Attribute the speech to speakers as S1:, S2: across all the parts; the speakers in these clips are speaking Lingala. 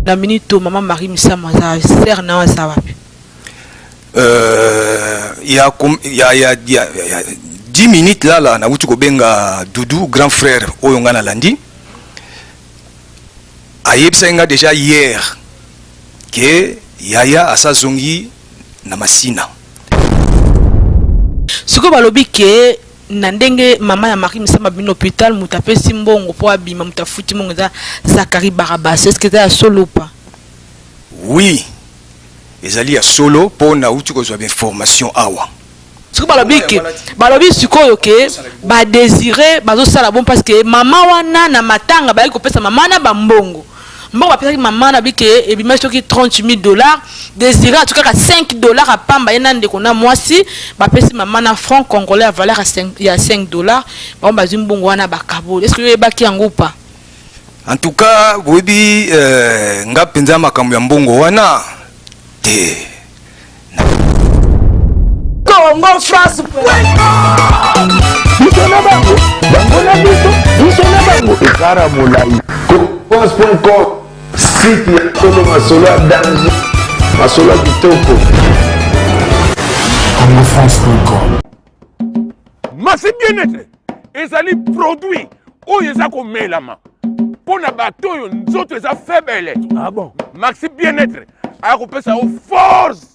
S1: Na minute oyo mama Marie Misamu aza sœur na yo aza wapi?
S2: Euh, ya, ya, ya, ya, ya 10 minutes lala nauti kobenga Doudou grand frère oyo nga nalandi ayebisaki nga déjà hier ke yaya asazongi na Masina.
S1: Sikoyo balobi ke na ndenge mama ya Marie Misamu abimi na hopital moto apesi mbongo mpo abima moto afuti mbongo eza Zacharie Barabas est ce que eza ya solo ou pas?
S2: Oui ezali ya solo mpo nauti kozwa ba information awa.
S1: Sikoyo balobi ke balobi sikoyo ke ba Desire bazosala bon parce que mama wana na matanga bayaki kopesa mama wana ba mbongo mbongo bapesaki mama wana bike ebimaki soki 30000 dollars Desire atu kaka 5 dollars ya pamba ye na ndeko na mwasi bapesi mama na franc congolais ya valeur ya 5 dollars bango bazwi mbongo wana bakaboli est ce que yo oyebaki yango ou pas?
S2: En tout cas boyebi euh, nga mpenza makambo ya mbongo wana te.
S3: Congo France biso na bango bango na biso biso na bango ekara molai france.com site ya solo masolo ya danger masolo ya kitoko
S4: congofrance.com
S5: Masi bien-être ezali produit oyo eza komelama mpo na bato oyo nzoto eza faible.
S6: Ah bon?
S5: Maxi bien-être aya kopesa yo force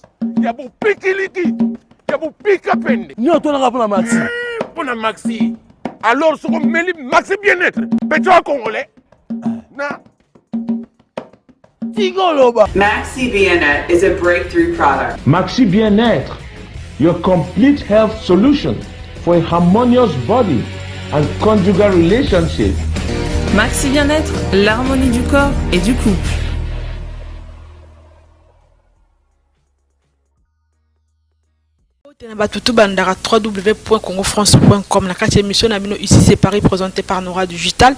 S5: ya bopikiliki ya bopika pende.
S6: Nini otonaka mpo na Maxi?
S5: Eh, mpo na Maxi. Alors soki omeli Maxi bien-être petit wa congolais na
S6: Tika oloba.
S7: Maxi Bien-être is a breakthrough product.
S4: Maxi Bien-être, your complete health solution for a harmonious body and conjugal relationship.
S8: Maxi Bien-être, l'harmonie du corps et du couple.
S1: Mbote na bato tout bandaka www.congofrance.com na kati ya émission na bino ici c'est Paris présenté par Nora Digital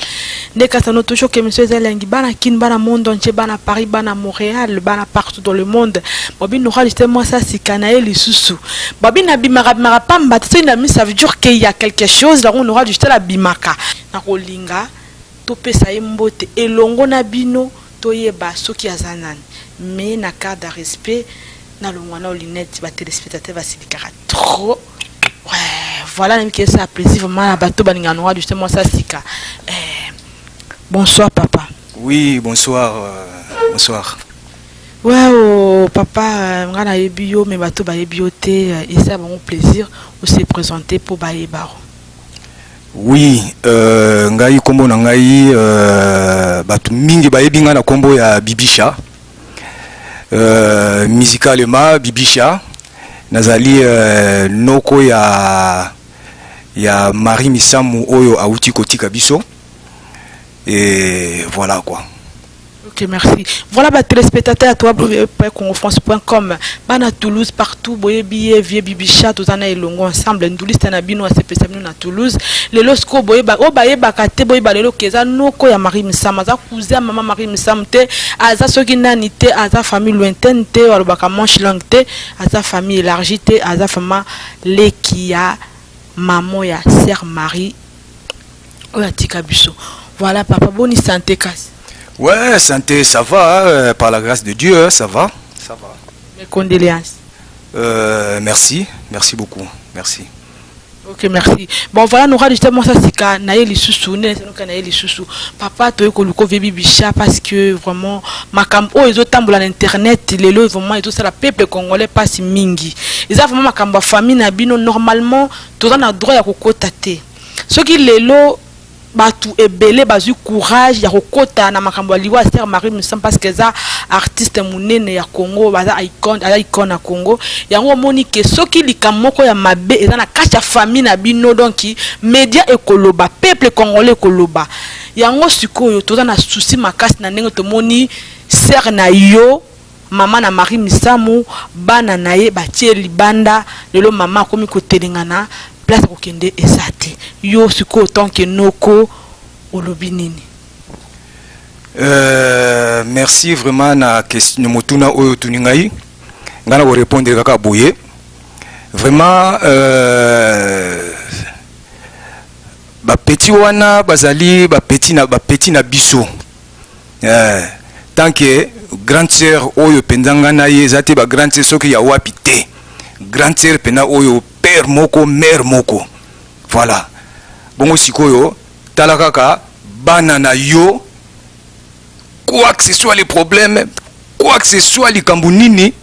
S1: nde kasano toujours que émission eza elengi bana Kin bana monde entier bana Paris bana Montréal bana partout dans le monde babi Nora Digital mwasi asika na ye lisusu babi na bimaka bimaka pamba te soki na mi ça veut dire qu'il y a quelque chose yango Nora Digital abimaka na kolinga topesa ye mbote elongo na bino toyeba soki aza nani mais na carte de respect Nalongwa nao lunette ba telespectateurs basilikaka trop ouais voilà nayebi ke esala plaisir vraiment na bato balingaka noa juste mwasi ya sika eh, bonsoir papa.
S2: Oui bonsoir euh, bonsoir.
S1: Ouais oh, papa euh, nga nayebi yo mais bato bayebi yo te euh, esala bango plaisir ose présenter mpo bayeba
S2: Oui euh, ngai kombo na ngai euh, bato mingi bayebi ngai na kombo ya Bibisha Euh, musicalement Bibisha nazali euh, noko ya ya Marie Misamu oyo awuti kotika biso et voilà quoi.
S1: Ok, merci. Voilà, bah, téléspectateurs à www.congofrance.com, bana Toulouse partout, boyebi ye, vieux Bibisha, tozana elongo ensemble, nduliste na bino asepesa bino na Toulouse. Lelo siko boyeba, o bayebaka te boyeba lelo keza noko ya Marie Misamu, aza cousin ya mama Marie Misamu te, aza soki nani te, aza famille lointaine te, alobaka manche longue te, aza famille élargie te, aza vraiment leki ya maman ya sœur Marie oyo atika biso. Voilà papa, boni santé kasi.
S2: Ouais, santé, ça va, euh, par la grâce de Dieu, ça va. Ça va.
S1: Mes condoléances.
S2: Euh, merci, merci beaucoup, merci.
S1: Ok merci. Bon voilà nous radi justement ça sika na ye lisusu ne sanoka na ye lisusu. Papa toye koluko vie bibisha parce que vraiment makambo oyo ezo tambola na internet lelo vraiment ezo sala peuple congolais pasi mingi. Eza vraiment makambo ya famille na bino normalement toza na droit ya kokota te. Soki lelo Batu ebele bazui courage ya kokota na makambo ya liwa ya sœur Marie Misamu parce que eza artiste munene ya Congo baza icone aza icone ya Congo yango omoni ke soki likambo moko ya mabe eza na kati ya famille na bino donc media ekoloba peuple congolais ekoloba yango sikoyo toza na souci makasi na ndenge tomoni sœur na yo Maman na Marie Misamu bana na ye batie libanda lelo maman akomi kotelengana place ya kokende eza te yo sikoyo tant que noko olobi nini?
S2: Euh, merci vraiment na question motuna oyo otuni ngai ngai na korepondre kaka boye vraiment euh, bapeti wana bazali bapeti na, bapeti na biso eh, Tant que grande sœur oyo mpenza ngai na ye eza te ba grande sœur soki ya wapi te, grande sœur mpenza oyo père moko mère moko, voilà. Bongo sikoyo tala kaka bana na yo, quoi que ce soit les problèmes, quoi que ce soit likambo nini,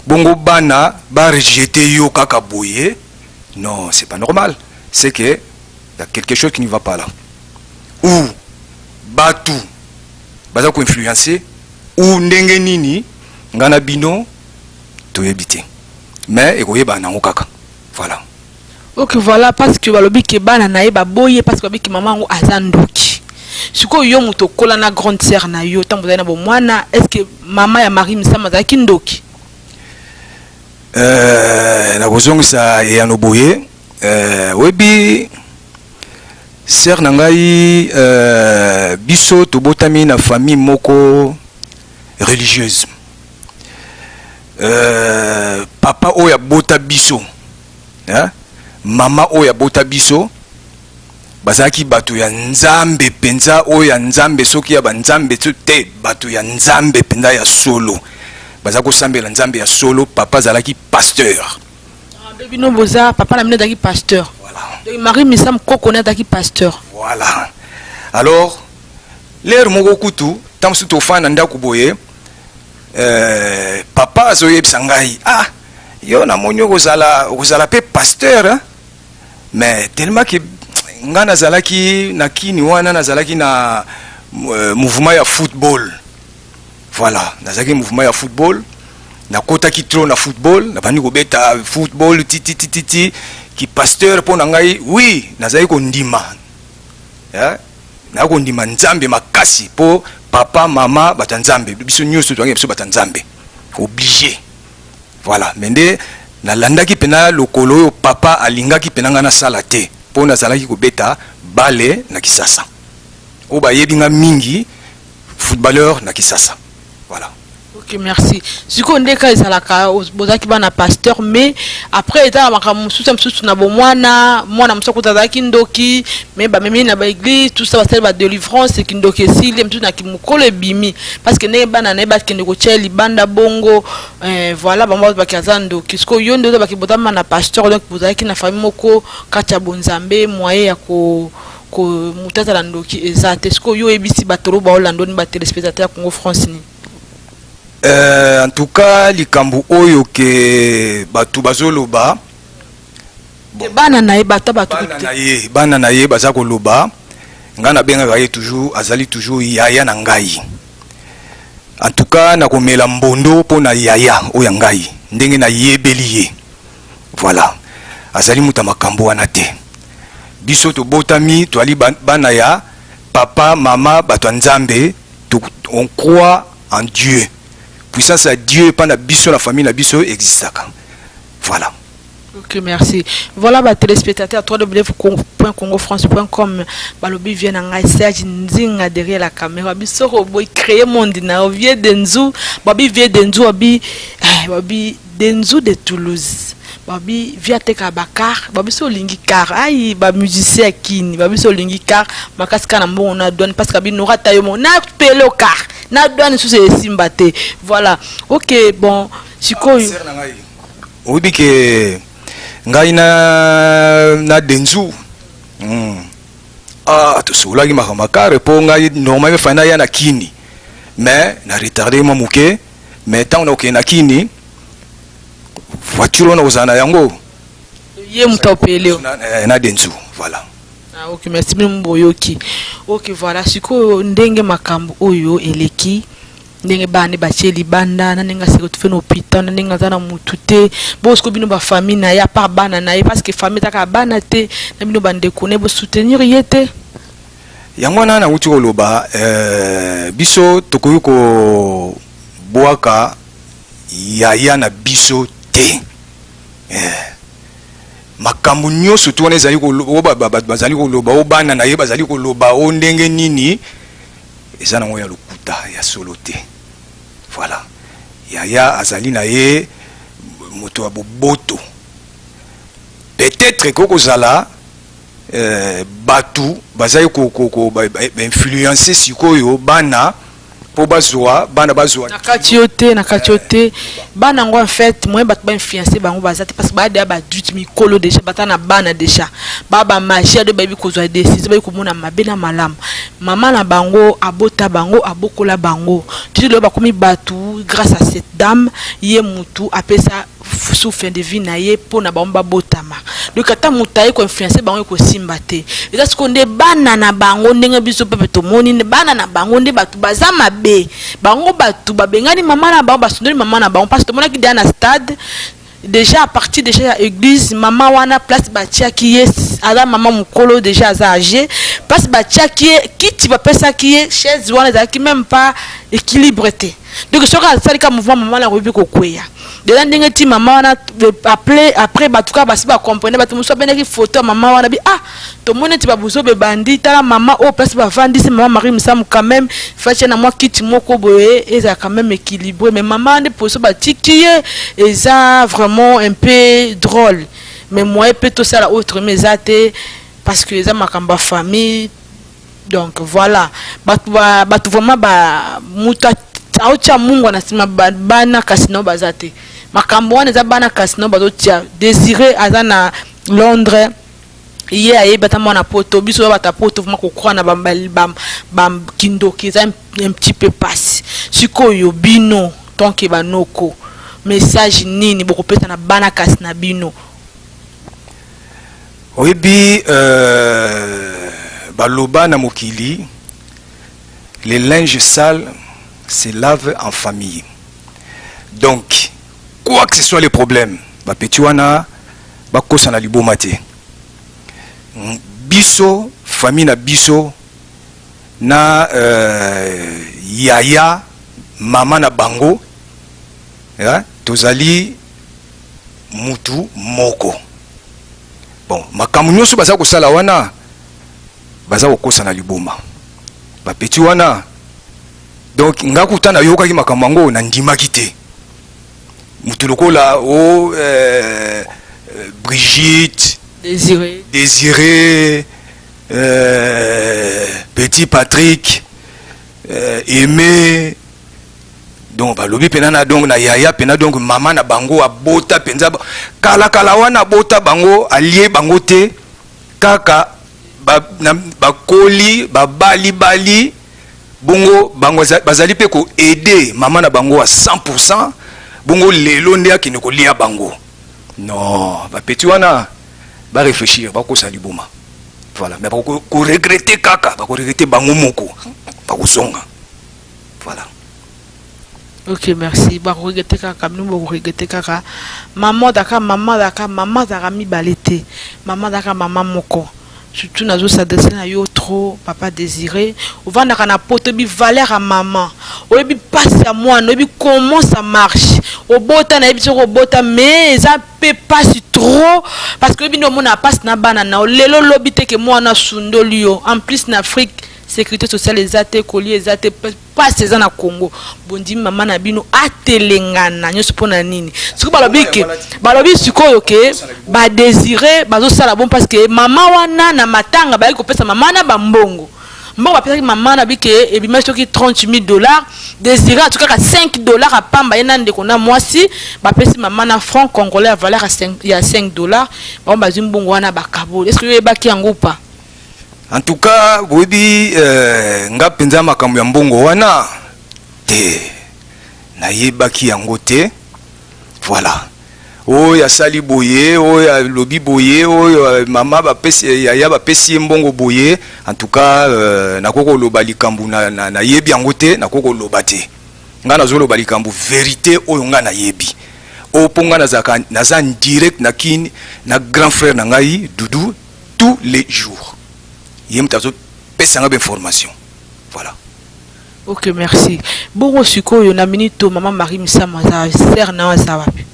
S2: bongo bana ba rejeter yo kaka boye. Non, c'est pas normal. C'est que y a quelque chose qui ne va pas là, ou batu baza ko influencer ou ndenge nini, ngai na bino toyebi te, mais ekoyebana nango kaka, voilà.
S1: Ok, voilà, parce que balobi ke bana na ye baboyi ye parce que balobi ke mama yango aza ndoki. Sikoyo yo moto okola na grande sœur na yo ntango bozali na bomwana, est ce que mama ya Marie Misamu azalaki ndoki?
S2: Nakozongisa eyano boye. Oyebi sœur na ngai, biso tobotami na famille moko religieuse. Papa oyo abota biso, hein? Mama oyo abota biso bazalaki bato ya Nzambe mpenza, oyo ya Nzambe, soki ya banzambe te, bato ya Nzambe mpenza ya solo, baza kosambela Nzambe ya solo. Papa azalaki pasteur.
S1: Ah, bino boza, papa na bino azalaki pasteur?
S2: Voilà.
S1: Donc Marie Misamu koko ne azalaki pasteur?
S2: Voilà. Alors l'heure moko kutu, ntango mosusu tofanda na ndako boye, papa azoyebisa ngai: "Ah, yo namoni okozala mpe pasteur, hein?" Mais tellement ke ngai nazalaki na kini wana, nazalaki na mouvement ya football, voilà, nazalaki mouvement ya football, nakotaki trop na football, nabandi kobeta football tititititi. Ki pasteur mpo na ngai, oui, nazalaki kondima, yeah? Nazalaki kondima Nzambe makasi mpo papa, mama bato ya Nzambe, biso nyonso tozalaki biso bato ya Nzambe, obligé, voilà. Mais nde nalandaki mpena lokolo oyo papa alingaki mpena ngai nasala te, mpo nazalaki kobeta bale na Kisasa. Oyo bayebi nga mingi, footballeur na Kisasa, voilà.
S1: Ok, merci. Sikoyo ndeka ezalaka, bozalaki bana pasteur, mais après eza na makambo mosusu ya mosusu na bomwana. Mwana mosusu akuta azalaki ndoki, mais bamemi na ba église, tout ça, basali ba délivrance, kindoki esili. Mosusu na kimokolo ebimi parce que ndenge bana na ye bakende kotia libanda bongo, voilà, bango baki aza ndoki. Sikoyo yo nde ozabaki bozama na pasteur, donc bozalaki na famille moko kati ya bonzambe, moyen ya ko moto azala ndoki eza te. Sikoyo yo oyebisi bato oyo baolanda oni, ba téléspectateur ya Congo France, nini?
S2: En tout cas likambo oyo ke bato bazoloba.
S1: Bon. Bana na ye, bato bato.
S2: Bana na ye baza koloba, ngai nabengaka ye toujours, azali toujours yaya na ngai. En tout cas nakomela mbondo mpo na yaya oyo ya ngai, ndenge nayebeli ye, voilà, azali moto ya makambo wana te. Biso tobotami, toali bana ya papa, mama bato ya Nzambe. On croit en Dieu, puissance ya Dieu epa na biso, na famille na biso existaka, voilà.
S1: Ok, merci. Voilà, bah, téléspectateurs, www.congofrance.com, balobi vient na ngai Serge Nzinga derrière la caméra. Biso boy créer monde na vie de Nzu, babi vie de Nzu, babi babi de Nzu de Toulouse. Babi via teka bakar, babi so lingi car, ai ba musicien kini, babi so lingi car, makasi kana mbongo na douane parce que bi nora tayo mo na pelo car, na douane sous esimba te. Voilà. Ok, bon, sikoyo.
S2: Oyebi ke ngai na Denzu. Ah, tosololaki makambo ya car mpo ngai normalement fai naya na kini, mais na retardé mwa moke. Mais ntango nakokende na kini, voiture wana kozala na yango.
S1: Ye moto apele.
S2: Na Denzu, voilà.
S1: Ah, ok, merci bino boyoki. Ok, voilà, sikoyo ndenge makambo oyo eleki, ndenge bana nde batie libanda, na ndenge aseki tufe na hôpital, na ndenge aza na mutu te, bosiko bino ba famille na ye, à part bana na ye, parce que famille ezaka bana te, na bino bandeko na ye, bosoutenir ye te?
S2: Yango wana nauti koloba, biso tokoki kobwaka yaya na biso te. Makambo nyonso to wana ezali oyo bato bazali koloba, oyo bana na ye bazali koloba, o ndenge nini, eza nango ya lokuta, ya solo te, voilà. Yaya azali na ye moto ya boboto. Peut-être ekoki kozala bato bazali ba influencer sikoyo bana. Mpo bazwa bana, bazwa.
S1: Na kati yo te, na kati yo te. Bana yango, en fait, moyen bato bainfluence bango baza te, parce que baya deya baadulte, mikolo déjà, baza na bana déjà, baa bamajeur, de bayebi kozwa décision, bayebi komona mabe na malamu. Mama na bango abota bango, abokola bango ti lelo bakomi bato grâce à cette dame. Ye mutu apesa souffle de vie na ye mpo na bango babotama. Donc ata moto aye koinfluence bango, ekosimba te. Eza sikoyo nde bana na bango, ndenge biso mpe tomoni bana na bango nde bato baza mabe. Bango bato babengani mama na bango, basundoli mama na bango, parce tomonaki deya na stade déjà, à partir déjà ya église, mama wana, place batiaki ye, aza mama mokolo déjà, aza âgé. Place batiaki ye kiti, bapesaki ye chaise wana, ezalaki même pas équilibre te. Donc soki asali ka mouvement, mama wana akoki mpe kokweya déjà. Ndenge ti mama wana après bato kaka basi bacomprendre, bato mosusu abendaki photo ya mama wana bi: "Ah, tomoni eti babuzo bebandi, tala mama oyo, place bavandisi mama Marie Misamu, quand même fatie na mwa kiti moko boye, ezala quand même équilibré." Mais mama nde position batiki ye eza vraiment un peu drôle. Mais moyen mpe tosala autrement eza te, parce que eza makambo ya famille. Donc voilà, bato vraiment ba moto aotia mungwa na nsima bana, kasi nao baza te. Makambo wana eza bana, kasi nao bazotia. Désiré aza na Londres, ye ayebi ata mwana poto. Biso bato ya poto, vraiment, kokroa na bakindoki eza un petit peu pasi. Sikoyo bino tonke banoko, message nini bokopesa na bana kasi na bino?
S2: Oyebi, baloba na mokili: "Les linges sales se lavent en famille." Donc quoi que ce soit les problèmes, bapeti wana bakosa na liboma te. Biso famille na biso na yaya mama na bango ya, tozali mutu moko. Bon, makambo nyonso baza kosala wana, baza kokosa na liboma bapeti wana. Donc nga kuta nayokaki makambo yango, nandimaki te. Mutu lokola o Brigitte,
S1: Désiré,
S2: Désiré, petit Patrick, Aimé, donc balobi mpena na, donc na yaya mpena, donc mama na bango abota mpenza kalakala wana, abota bango, alie bango te, kaka bakoli, babalibali bongo. Bango bazali mpe koaider mama na bango à 100. Bongo lelo nde akende kolia bango? Non, bapeti wana baréfléchir, bakosa liboma. Voilà, mais bakoregretter kaka, bakoregretter bango moko, bakozonga. Voilà.
S1: Ok, merci. Bakoregretter kaka, bino bokoregretter kaka. Mama azalaka, mama azalaka, mama azalaka mibale te, mama azalaka mama moko. Surtout nazos'adresser na yo trop, papa Désiré. Ovandaka na poto, oyebi valeur ya mama, oyebi mpasi ya mwana, oyebi comment ça marche. Obota, nayebi soki obota, mais eza mpe mpasi trop, parce que oyebi nde omona mpasi na bana na yo. Lelo lobi te ke mwana asundoli yo. En plus na Afrique, sécurité sociale eza te, kolia eza te, mpasi eza na Congo. Bondimi mama na bino atelengana nyonso mpo na nini? Soki balobi ke, balobi sikoyo ke badésiré bazosala bon, parce que mama wana na matanga bayaki kopesa mama na bambongo. Mbongo bapesaki mama na bike ebimaki soki 30 000 dollars. Désiré atu kaka 5 dollars apamba ye na ndeko na mwasi. Bapesi mama na franc congolais ya valeur ya 5 dollars. Bango bazwi mbongo wana, bakaboli. Est ce que yo oyebaki yango pa?
S2: En tout cas, boyebi, nga mpenza makambo ya mbongo wana te, nayebaki yango te. Voilà, oyo asali boye, oyo alobi boye, oyo mama bapesi, yaya bapesi ye mbongo boye. En tout cas, nakoki koloba likambo nayebi yango te, nakoki koloba te. Nga nazoloba likambo vérité oyo nga nayebi, oyo mpo nga nazalaka, naza direct na Kini na grand frère na ngai Dudu tous les jours. Ye moto azopesa nga bainformation. Voilà.
S1: Ok, merci. Bongo sikoyo na minute to, mama Marie Misamu aza, sœur na yo aza wapi?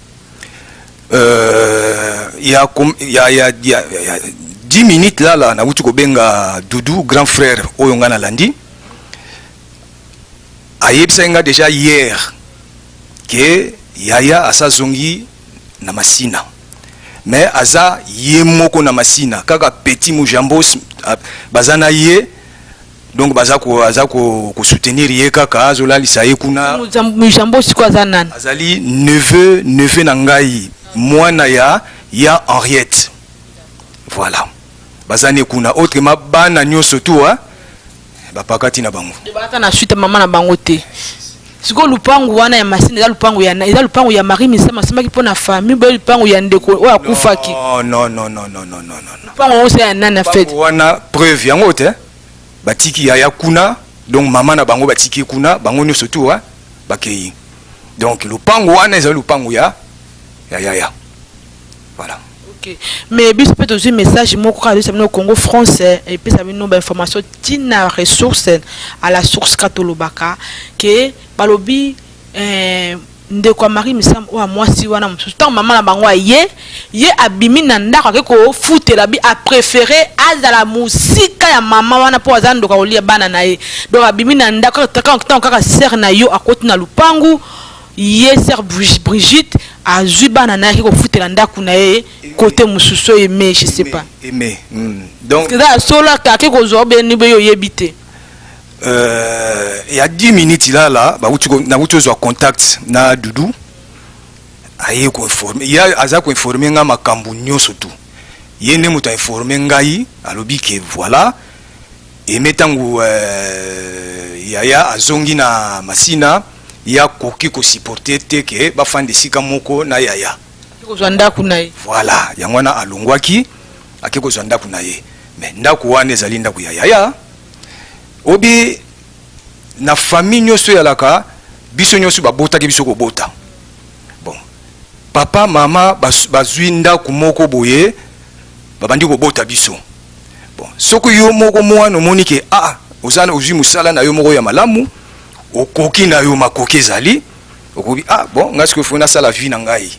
S2: Ya 10 minutes lala, nauti kobenga Dudu, grand frère oyo nga nalandi. Ayebisaki nga déjà hier ke yaya asazongi na Masina, mais aza ye moko na Masina, kaka petit Mujambos baza na ye. Donc baza ko aza ko, ko soutenir ye kaka, azolalisa ye kuna.
S1: Mujambo sikoyo aza nani?
S2: Azali neveu, neveu na ngai, mwana ya Henriette. Voilà, baza ne kuna. Autrement bana nyonso tu hein, bapakati na bango.
S1: Baza na suite mama na bango te. Sikoyo lupangu wana ya Masina eza lupangu ya eza lupangu ya Marie Misamu asemaki mpo na famille boye, lupangu ya ndeko oyo akufaki?
S2: Non, non, non, non, non, non, non, non.
S1: Lupangu yango eza ya nani na fete?
S2: Wana preuve yango te, batiki yaya kuna, donc mama na bango batiki kuna, bango nyonso tu hein, bakei. Donc lupangu wana ezali lupangu ya yaya. Voilà.
S1: Ok. Mais biso mpe tozwi message moko kaka toyebisa bino Congo France epesa bino bainformation ntina ressource à la source. Ka tolobaka ke balobi ndeko ya Marie Misamu oyo ya mwasi wana mosusu, ntango mama na bango aye, ye abimi na ndako, ake kofutela bi, apréféré azala mosika ya mama wana mpo aza ndoka kolia bana na ye. Donc abimi na ndako ntango kaka sœur na yo akoti na lupangu, ye sœur Brigitte azwi bana na ye, ake kofutela ndako na ye kote mosusu oyo eme, je sais pas.
S2: Aimé. Donc
S1: eza ya solo ake kozwa obeni boye, oyebi te?
S2: Il y a 10 minutes là nauti ozwa contact na Dudu, aye koinforme ye, aza koinforme nga makambo nyonso tu. Ye nde moto ainforme ngai, alobi ke voilà, eme ntango yaya azongi na Masina, ye akoki kosupporte te ke bafanda esika moko na yaya.
S1: Kozwa ndako na ye.
S2: Voilà, yango wana alongwaki, ake kozwa ndako na ye. Mais ndako wana ezali ndako ya yaya. Obi na famille nyonso eyalaka, biso nyonso babotaki biso kobota. Bon, papa, mama bazwi ndako moko boye, babandi kobota biso. Bon, soki yo moko mwana omoni ke ah, oza ozwi mosala na yo moko ya malamu, okoki na yo, makoki ezali, okoki, ah bon, ngai sikoyo faut nasala vie na ngai,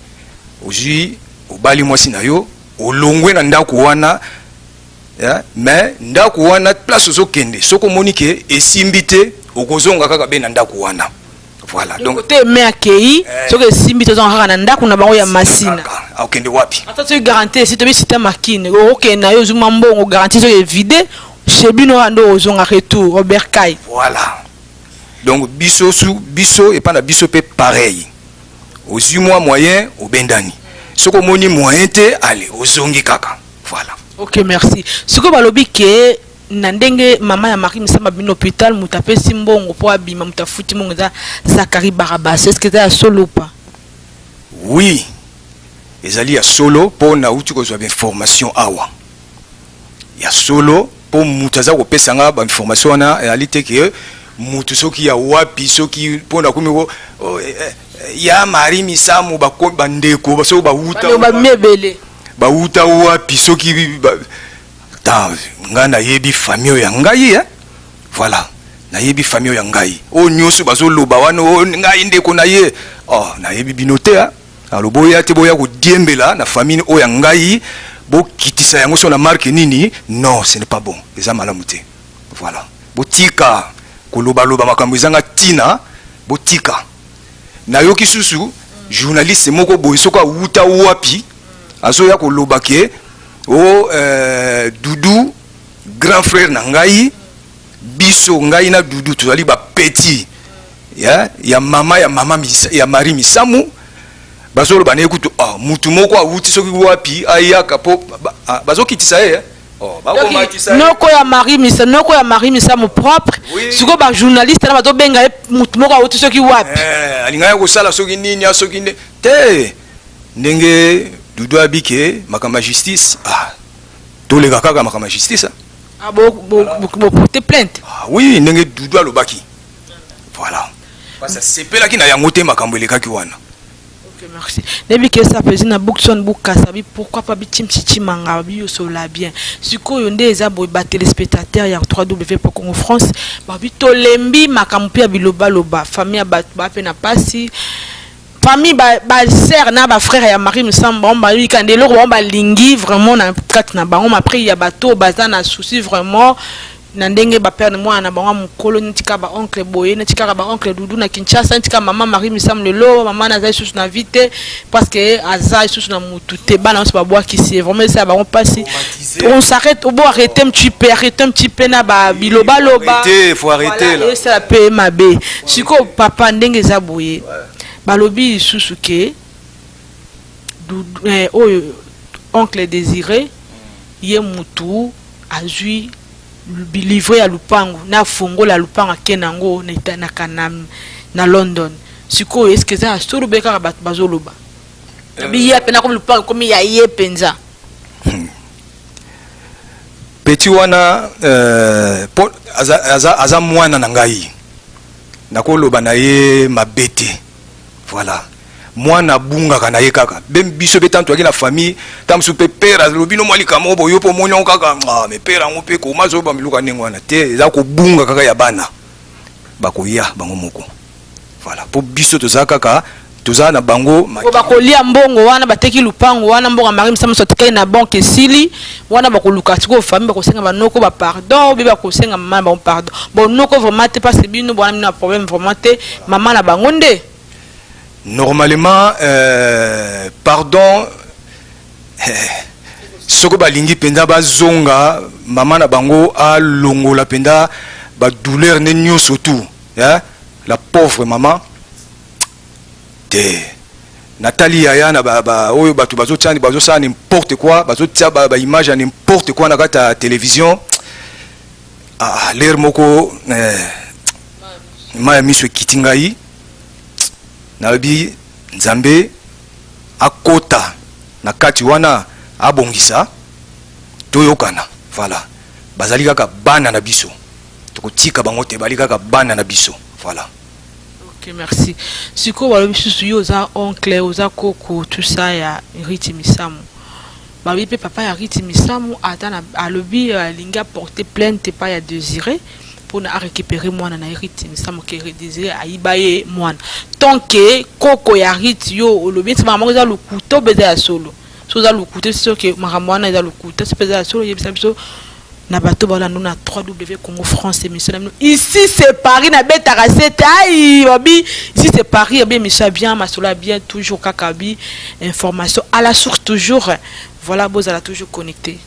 S2: ozwi, obali mwasi na yo, olongwe na ndako wana. Yeah, mais ndako wana, place ozokende, soki omoni ke esimbi te, okozonga kaka be na ndako wana. Voilà, donc
S1: te me akei, soki esimbi, tozonga kaka na ndako na bango ya Masina.
S2: Akokende wapi?
S1: Ata soki garantie esi tobi sita makine, okokende na yo, ozwi mwa mbongo, garantie soki evide chez bino wana nde ozonga retour Robert Kai.
S2: Voilà, donc biso su biso epa na biso mpe pareil, ozwi mwa moyen, obendani, soki omoni moyen te, ale ozongi kaka. Voilà.
S1: Ok, merci. Sikoyo balobi ke na ndenge mama ya Marie Misamu abimi na hôpital, moto apesi mbongo mpo abima, moto afuti mbongo eza Zakari Barabas. Est ce que eza ya solo pa?
S2: Oui, ezali ya solo, mpo nauti kozwa bainformation awa ya solo, mpo moto aza kopesa nga bainformation wana ezali te ke motu soki ya wapi, soki mpo nakomi ko oh, ya Marie Misamu, bandeko soki bawuta
S1: Bamemi ebele.
S2: Bawuta wapi, soki ta ngai nayebi famille oyo ya ngai, eh? Voilà, nayebi famille oyo ya ngai. Oyo nyonso bazoloba wana, oyo ngai ndeko na ye, oh, nayebi bino te, eh? Alo boya te, boya kodiembela na famille oyo ya ngai, bokitisa yango so na marke nini. Non, ce n'est pas bon, eza malamu te. Voilà, botika kolobaloba makambo ezanga ntina, botika. Nayoki susu journaliste moko boye, soki awuta wapi, azoya koloba ke o Dudu grand frère na ngai. Biso, ngai na Dudu, tozali bapeti ya mama ya mama ya Marie Misamu. Bazoloba na ye kutu, ah, mutu moko awuti soki wapi ayaka mpo bazokitisa ye, eh? Oh, bakomatisa ye.
S1: Noko ya Marie Misa, noko ya Marie Misamu propre. Sikoyo bajournaliste na bazobenga ye mutu moko awuti soki wapi.
S2: Eh, alingaki kosala soki nini, soki nde te ndenge Dudu abike makambo ya justice. Ah, toleka kaka makambo ya justice, ah.
S1: Ah, boporte plainte?
S2: Ah, oui, ndenge Dudu alobaki. Voilà, parce que asepelaki na yango te, makambo elekaki wana.
S1: Ok, merci. Nayebi ke esa pesi na Bookson Bukasa bi pourquoi pas bitimsi chimanga bi yosola bien. Sikoyo nde eza boye, ba téléspectateurs ya 3W Congo France babi tolembi makambo mpe ya bilobaloba. Famille ya bato ba pe na pasi, famille ba sœur na ba frère ya Marie Misamu, bango bayika nde eloko bango balingi vraiment na kati na bango. Après ya bato baza na souci vraiment. Na ndenge ba perdre mwana na bango ya mokolo, neti kaka ba oncle boye, neti kaka ba oncle Doudou na Kinshasa, neti kaka mama Marie Misamu. Lelo mama na aza lisusu na vie te, parce que aza lisusu na mutu te, bana nyonso babwakisi ye. Vraiment esala bango mpasi. On s'arrête, obo arrêter un petit peu, arrêter un petit peu na ba bilobaloba.
S2: Arrêter, faut arrêter, là.
S1: Esala mpe mabe. Sikoyo papa, ndenge eza boye, balobi lisusu ke oyo oncle Désiré, ye mutu azwi livre ya lupango na fongola ya lupango, ake nango na London. Sikoyo eske eza ya solo be kaka bato bazoloba bi ye mpena komi lupango ekomi ya ye mpenza?
S2: Petit wana, po aza mwana na ngai, nakoloba na ye mabe te. Voilà, mwana abungaka na ye kaka. Be biso mpe tanto toyaki na famille, ta mosusu mpe père alobi no mwa likambo boyo mpo omoni yango kaka. Ah, mais père yango mpe koma azoba miluka ndenge wana te. Eza kobunga kaka ya bana, bakoya bango moko. Voilà, mpo biso toza kaka, toza na bango.
S1: Po bakolia mbongo wana, bateki lupango wana, mbongo ya Marie Misamu atikali na banque esili wana. Bakoluka sikoyo famille, bakosenga banoko bapardon, obe bakosenga mama na bango pardon. Bon, noko vraiment te, parce bino bwana bino na problème vraiment te, mama na bango nde.
S2: Normalement, pardon, soki balingi mpenza bazonga, mama na bango alongola mpenza badouleur nde nyonso tout, eh? La pauvre mama te. Natali yaya na ba oyo bato bazotia, bazosala n'importe quoi, bazotia baimage ya n'importe quoi na kati ya télévision. Ah, lere moko, mai ya miso ekiti ngai. Nalobi Nzambe akota na kati wana, abongisa, toyokana. Voilà, bazali kaka bana na biso, tokotika bango te, bali kaka bana na biso. Voilà.
S1: Ok, merci. Sikoyo balobi susu yo oza oncle, oza koko, tout ça ya Riti Misamu. Balobi mpe papa ya Riti Misamu ata na alobi alingi aporter plainte epai ya Désiré mpona arécupérer mwana na ye Riti Misamu, ke Désiré ayiba ye mwana. Tant que koko ya Riti, yo olobi neti makambo eza lokuta obe eza ya solo? So oza lokuta, soki makambo wana eza lokuta, so mpe eza ya solo, yebisa biso na bato balanda na 3W Congo France, émission na bino Ici c'est Paris. Nabetaka sete ai babi Ici c'est Paris, abi émission ya bien, masolo ya bien, toujours kaka bi information à la source toujours. Voilà, bozala toujours connecté.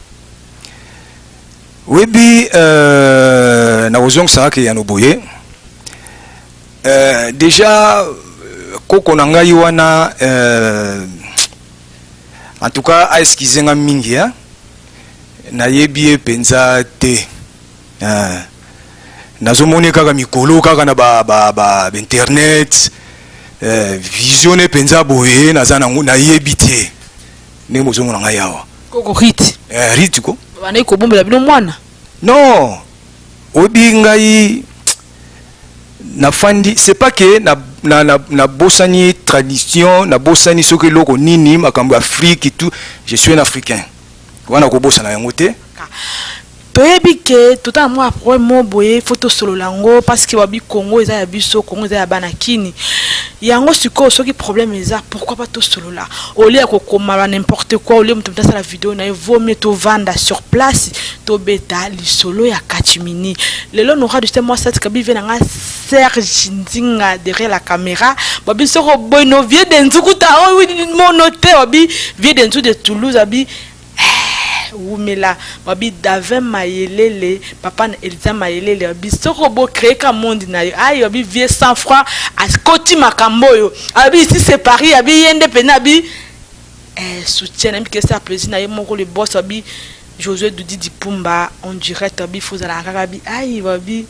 S2: Oyebi, nakozongisaka ke yano boye. Déjà koko na ngai wana, en tout cas aexcuse nga mingi, hein? Nayebi ye mpenza te. Nazomoni kaka mikolo kaka na ba, ba, ba, ba internet, vision ne mpenza boye naza nango, nayebi te ndenge bozomona ngai awa.
S1: Koko Riti?
S2: Riti ko.
S1: Bandaki kobombela bino mwana?
S2: Non, oyebi ngai nafandi, c'est pas que nabosani tradition, nabosani soki eloko nini, makambo ya Afrique, tout. Je suis un Africain, wana kobosana yango te.
S1: Toyebi ke totala mwa problème mo boye, faut tosolola yango, parce que babi Congo eza ya biso, Congo eza ya bana kini yango. Sikoyo soki problème eza, pourquoi pas tosolola au lieu ya kokoma ba n'importe quoi, au lieu moto moto asala video na ye? Vaut mieux tovanda sur place, tobeta lisolo ya kachimini. Lelo Nora du mwasi atika bive na nga Serge Ndinga derrière la caméra. Babi soko boy no vieux de nzukuta oyo mono te, babi vieux de nzu de Toulouse, babi wumela, babi Davin Mayelele, papa na Elisa Mayelele, babi soko bocréer ka monde na yo ayi, babi vieux sans froid akoti makambo oyo, abi Ici c'est Paris, abi ye nde pena abi soutien na miki esa plaisir na ye moko le boss, babi Josué Dudi Dipumba en direct, babi fozala kaka, babi ayi, babi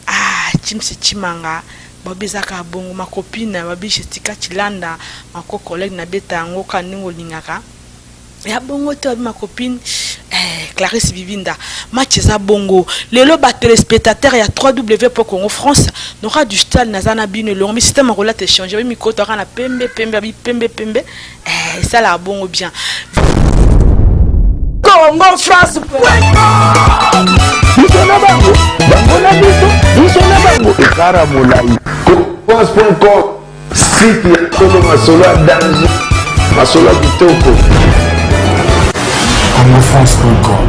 S1: ah Chimsi Chimanga, babi eza kaka bongo. Ma copine, babi Jessica Chilanda, mako collègue nabeta yango kaka ndenge olingaka ya bongo te, babi ma copine Clarisse Bibinda. Match eza bongo lelo, batéléspectateur ya 3W Congo France, Nora du Stal naza na bino elongo. Mi système akolata échange, babi mikoto aka na pembe pembe, babi pembe pembe, esalaka bongo bien.
S3: Congo France. Biso na bango, bango na biso, biso na bango, ekara molai. France.com, site ya solo, masolo ya danger, masolo ya kitoko.
S6: congofrance.com.